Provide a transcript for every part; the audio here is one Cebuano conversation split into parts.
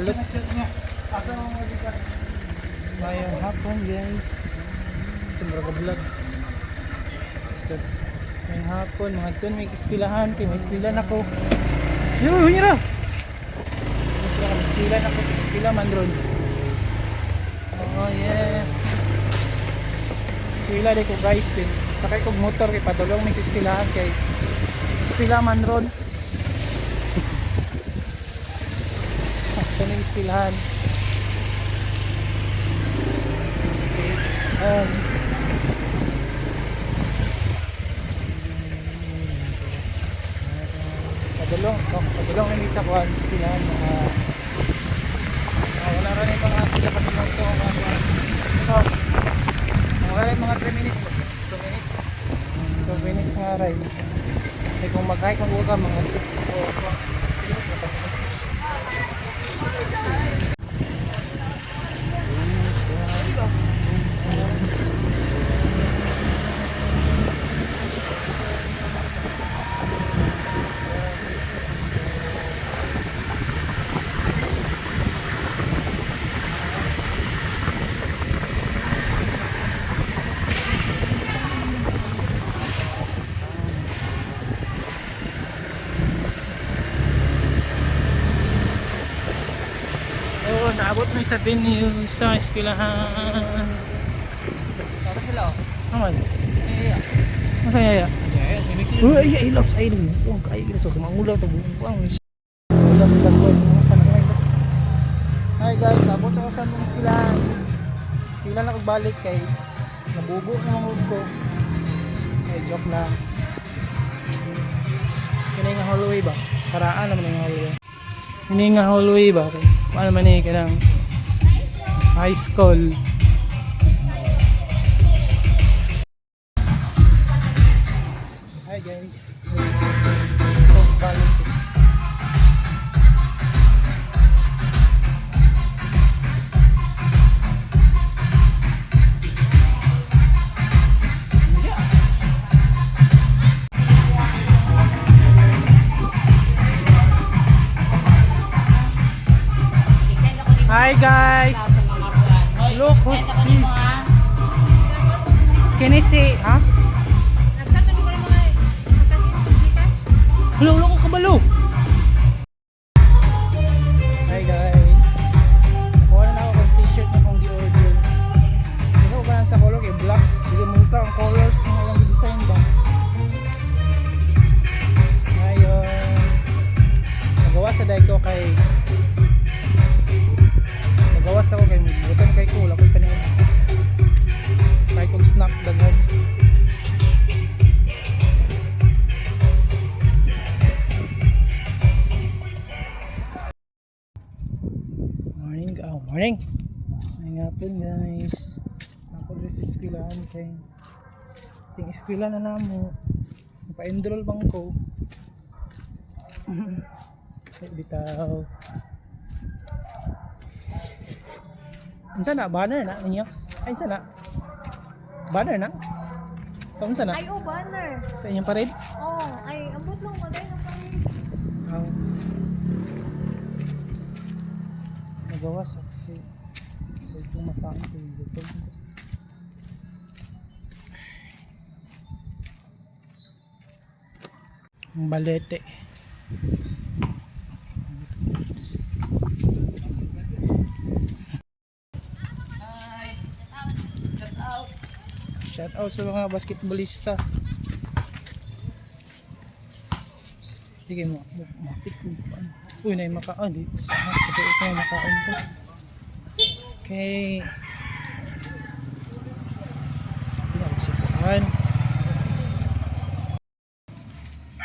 Balot. Mayong hapon, guys. Ito mura ka vlog. Basta. Mayong hapon, mga tun, may iskilahan. Kay may iskilan ako. Yo, hunyara! May iskilan ako. May iskila man ron. Oh yeah. Eskwela di ko, guys. Eh. Sakay kog motor kay padulong may sa eskwelahan kay eskwela man ron. Ito na yung eskwelahan. Okay. Padulong, oh, padulong hindi sa kuan eskwelahan mga wala ra ni mga pila ka minuto mga kuan. Oh, wala rin mga 3 minutes. 2 minutes. 2 minutes nga ride. Kaya kung mag-hike mag ka mga 6 o 4 minutes. Oo, naabot na sa venue sa eskwelahan. Tara sila oh. Naman, Ay, masaya ya. ay, ay. Uy, ay, ay, lops, ay, buang kayo gina so mangulaw to buang. Ulam lang ko. Hi guys, naabot ako sa among eskwelahan. Eskwelahan ako balik kay nabubo na mga ko. Ay, joke lang. Kini nga hallway ba? Karaan naman yung hallway. Kini nga hallway ba? Kay ano man eh kanang high school. Hi guys. So, balik. Yeah. Hi guys. Look who's this. Kini si, ha? Hello, hello, kabalo. Hi guys. Nakuha na ako ng t-shirt na kong gi-order. Hindi ko ba sa color kay black. Hindi mo ka ang colors ng ilang design ba. Ngayon, nagawa sa dahil ko kay nagawas ako kay gutom kay ko wala ko'y paniod. Kay kong snack daghan. Morning, oh, morning. Ay nga po guys. Ako diri sa eskwelahan kay ting eskwela na namo. Pa-enroll bang ko. Ay, bitaw. Unsa na banner na ninyo? Ay, unsa na? Banner na? Sa unsa na? Ay, oh, banner. Sa inyong parade? Oh, ay, ambot lang, walay na pa. Oh. Nagawa sa kasi itong makaon ko yung gutom ko. Ang balete. Shout out. Shout out sa mga basketballista. Sige mo, mapit mo. Uy, na makaon di. Ah, ito ito makaon to. Okay. Hindi ako sa kuan.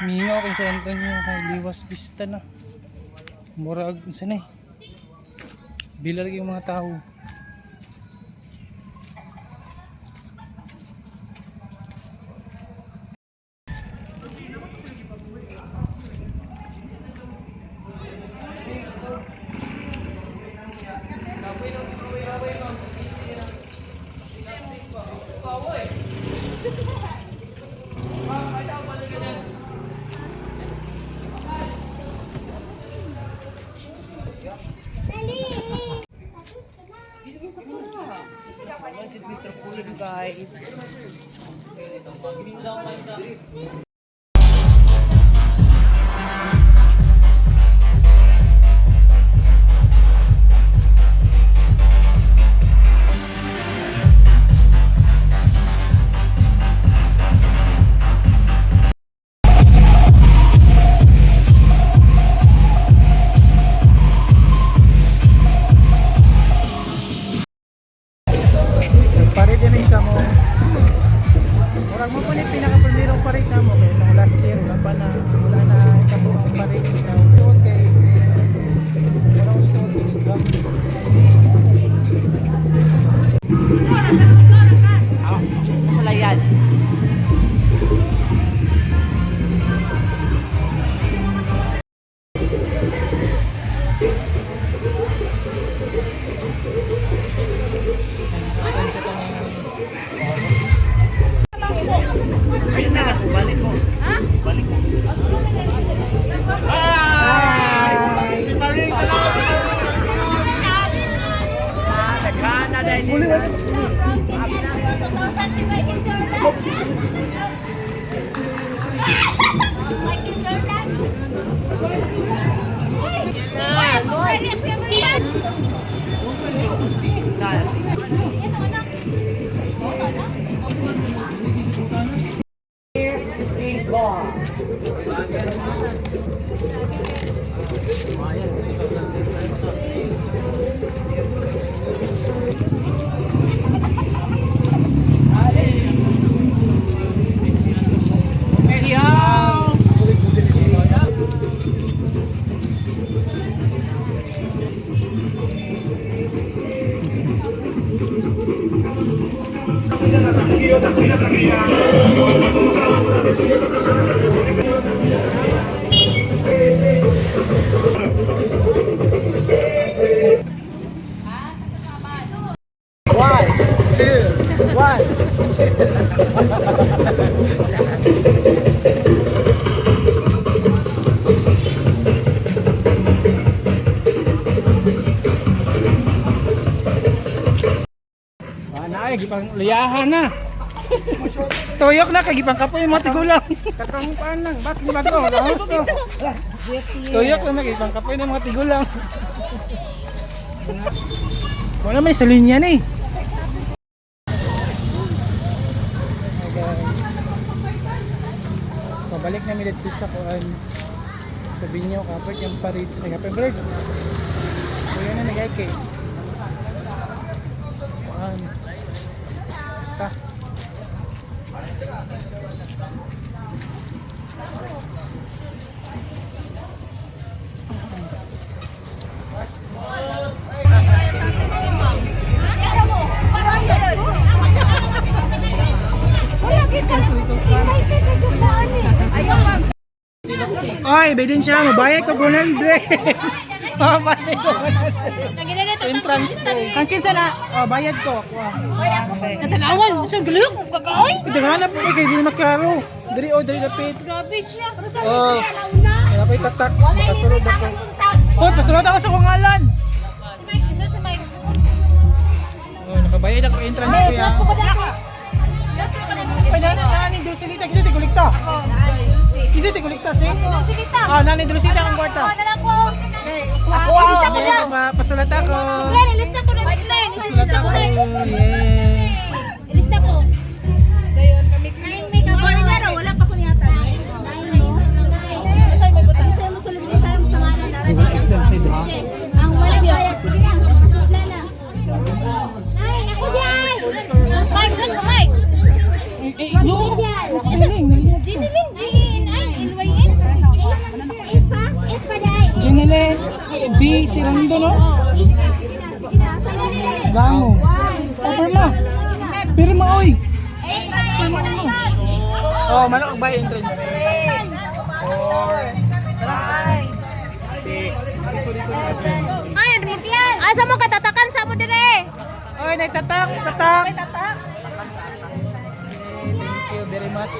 Mingaw kay San Antonio kay Liwas Pista na. Murag unsa na eh. Bilar yung mga tao. Guys. Nagparid din isa mo. Murag mo pa ni pinaka-primerong parade na mo kay nung last year wala pa na wala na itabo ang parade na tuod kay wala ko sa tigig. Sulayan. Sa tong One, two, one, two. Wala ay gipang liyahan na. Tuyok na kay gipang kapoy mo tigulang. Katong paan lang, bak di bago. Tuyok na gipang kapoy ng mga tigulang. Wala may sa linya ni. Hi guys. Pabalik na mi dito sa kuan sa binyo kapag yung parit. Ay kapag break. Kuya na nagay kay. Kuan. Basta. Ay, bedin siya. Mabayad ko 100. Mabayad ko 100. Entrance fee. Ang kinsa na? Oh, bayad ko. Kuha. Natanawan, sa gulok, kakaoy. Ito po kay di makaro. Diri o diri dapit. Grabe siya. Oh. Wala ko'y tatak. Makasulod ako. Hoy, pasulod ako sa kong ngalan. Oh, nakabayad ako entrance fee. ah. Ay, nani, nani, Dulcelita. Kasi tigulikta. Kasi tigulikta, si? Ah, nani, Dulcelita ang kwarta. Ako. Okay, pasulat ako. Ilista ko na, Glenn. Pasulat ako. Yeah. Ilista ko. Dayon kami. Nine may kabaro. Wala pa ko yata. Nine, no? Nine. Ay, mo sulod mo sa ngalan. Excited ha? Ang wala bayad. Sige na, pasudla na. Nine, ako diyan. Mike, saan ko, Mike? Eh, no. Ginilin, G-N-I, L-Y-N. Eight pa? Eight pa dai. Janelle B. Sirando, no? Eight pa. Sige na, sige na. Sige na. Gango. Oh, pirma. Pirma, oy. Eight pa, eight pa. Oh, manok ba entrance fee? 4, 6, 7. Ay, asa mo katatakan sa mo dire? Oy, nagtatak, tatak. Okay, thank you very much.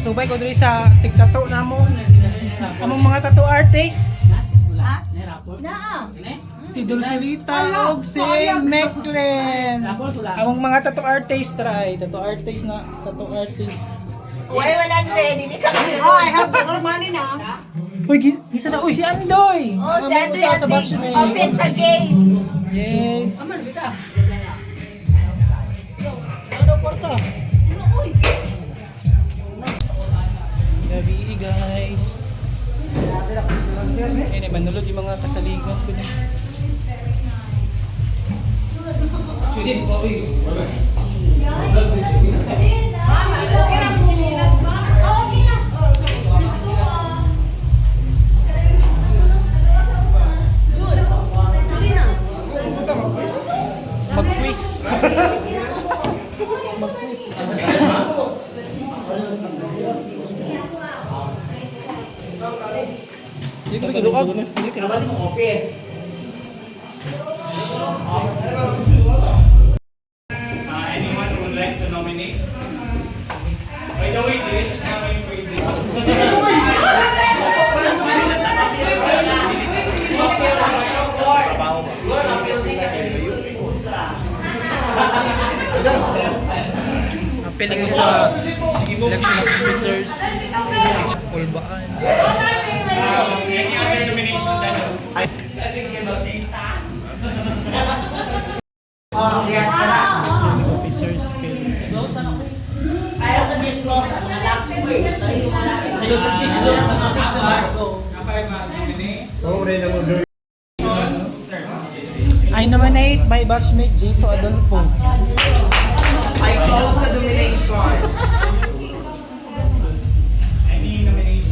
Magsubay ko diri sa tigtato namo. Among mga tattoo artists. Naa. Si Dulcelita og si Mecklin. Among mga tattoo artist try, tattoo artist na, tattoo artist. Uy, 100. Hindi ka kasi. Oh, I have more money now. Uy, gisa na. Uy, si Andoy. Oh, si Among Andoy usa sa Andoy. batchmate. Open sa game. Yes. Gabi, guys. Ayun, manulod yung mga kasaligan ko niya. Mag-quiz. Mag-quiz. Hindi ko kinuha. Hindi ko kinuha. Anyone who would like to nominate? By the way, diretso na kayo pwede. Appealing ko sa election of officers. Kulbaan. Any other nomination, Daniel? Officers kay Ayaw sa big close, ang anak ko eh. Ayaw sa big close. I nominate my batchmate Jason Adolfo. I close the nomination. Any nomination?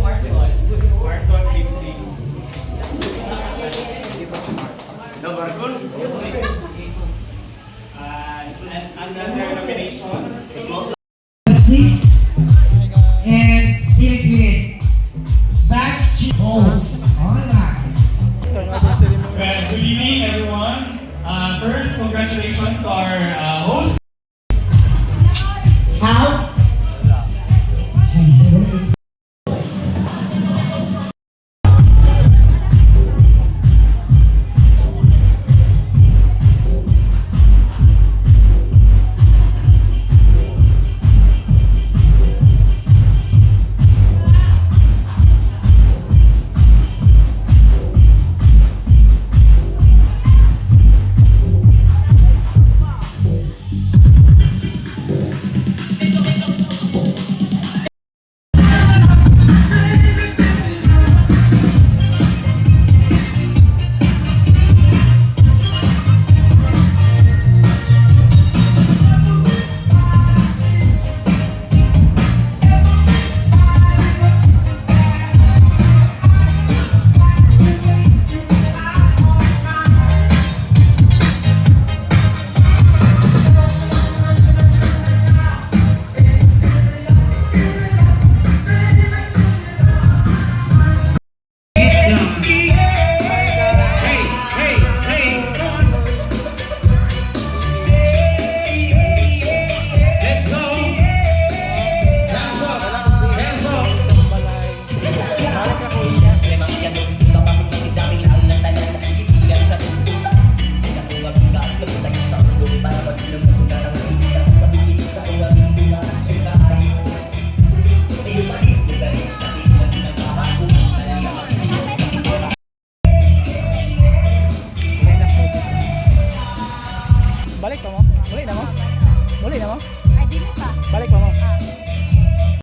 Marcon Limling. No, Marcon? And another nomination? Six and Gilid Batch G host. All right. Turn over ceremony. Well, good evening, everyone. First, congratulations to our host.